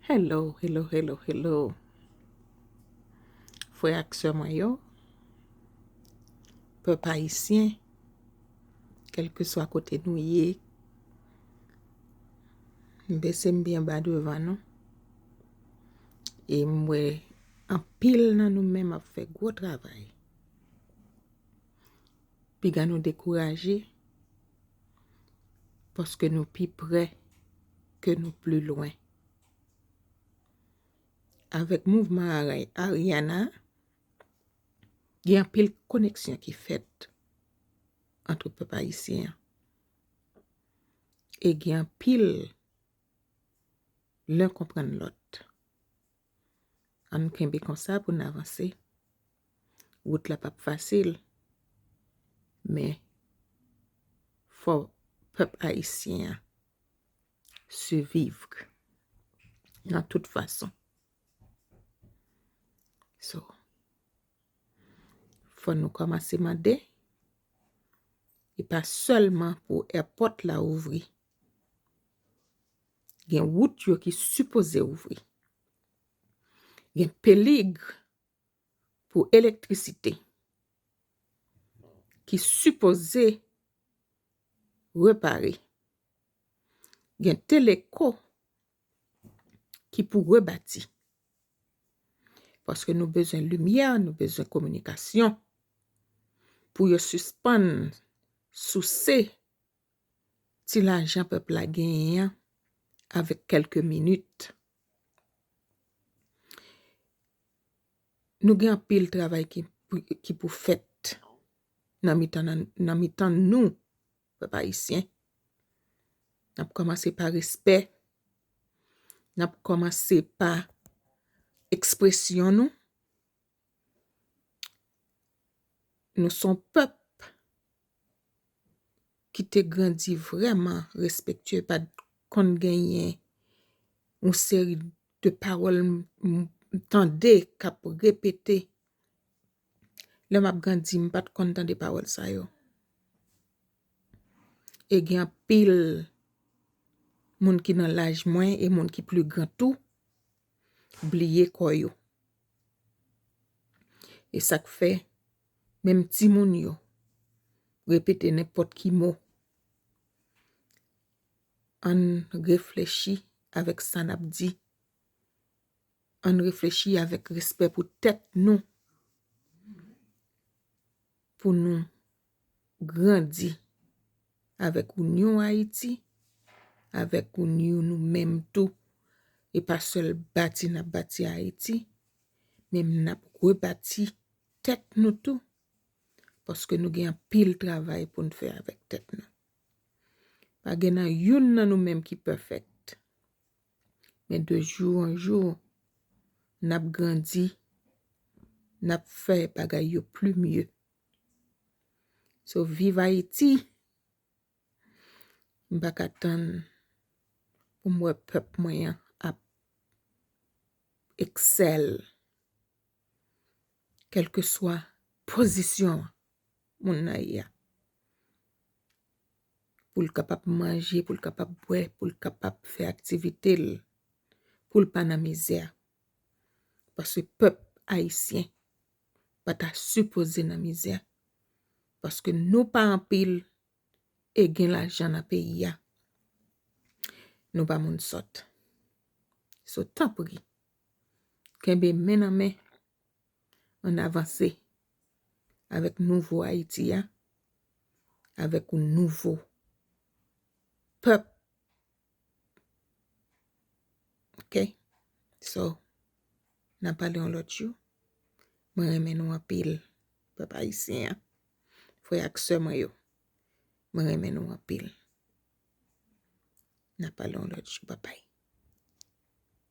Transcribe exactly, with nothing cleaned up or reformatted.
Hello, hello, hello, hello. Frè ak sè mwen yo, pèp ayisyen, kèlkeswa kote nou ye, m bese m byen ba devan nou. E m wè anpil nan nou menm ap fè gwo travay. Piga nou dekouraje, paske nou pi prè ke nou pli lwen. Avèk mouvman Ari-, Ariana, gen anpil koneksyon ki fèt ant pèp ayisyen an. E gen anpil len konprann lòt. Ann kenbe konsa pou n avanse. Wout la p ap fasil, men fò pèp ayisyen an siviv nan tout fason. So, fò nou kòmanse mande, e pa sèlman pou èpòt la ouvri. Gen wout yo ki sipoze ouvri. Gen pelig pou elektrisite ki sipoze repare. Gen teleko ki pou rebati. Paske nou bezwen limyè, nou bezwen kominikasyon pou yo sispann souse ti lajan pèp la genyen an avèk kèlke minit. Nou gen anpil travay ki, ki pou fèt nan mitan, nan, nan mitan nou, pèp ayisyen. N ap kòmanse pa respè. N ap kòmanse pa ekspresyon nou. Nou se yon pèp ki te grandi vrèman respektye, pa t konn genyen yon seri de pawòl m, m, m tande k ap repete. Lè m ap grandi, m pa t konn tande pawòl sa yo. E gen anpil moun ki nan laj mwen e moun ki pli gran tou, bliye kò yo. E sa k fè, menm timoun yo repete nenpòt ki mo. Ann reflechi avèk sa n ap di. Ann reflechi avèk respè pou tèt nou, pou nou grandi avèk Union Haïti, avèk Union nou menm tou. E pa sèl bati n ap bati Ayiti, men n ap rebati tèt nou tou, paske nou gen anpil travay pou n fè avèk tèt nou. Pa gen nan youn nan nou menm ki pèfèk. Men de jou an jou, n ap grandi, n ap fè bagay yo pli mye. So, viv Ayiti! M pa ka tann pou m wè pèp mwen an ap eksèl, kèlkeswa pozisyon moun nan ye a. Pou l kapab manje, pou l kapab bwè, pou l kapab fè aktivite l, pou l pa nan mizè. Paske pèp ayisyen pa ta sipoze nan mizè. Paske nou pa anpil e gen lajan nan peyi a. Nou pa moun sòt. So, tanpri, kenbe men nan men, ann avanse avèk nouvo Ayiti a, avèk yon nouvo pèp. Ok? So, n a pale yon lòt jou. Mwen renmen nou anpil, pèp ayisyen an. Frè ak sè mwen yo, mwen renmen nou anpil. N a pale yon lòt jou. Babay.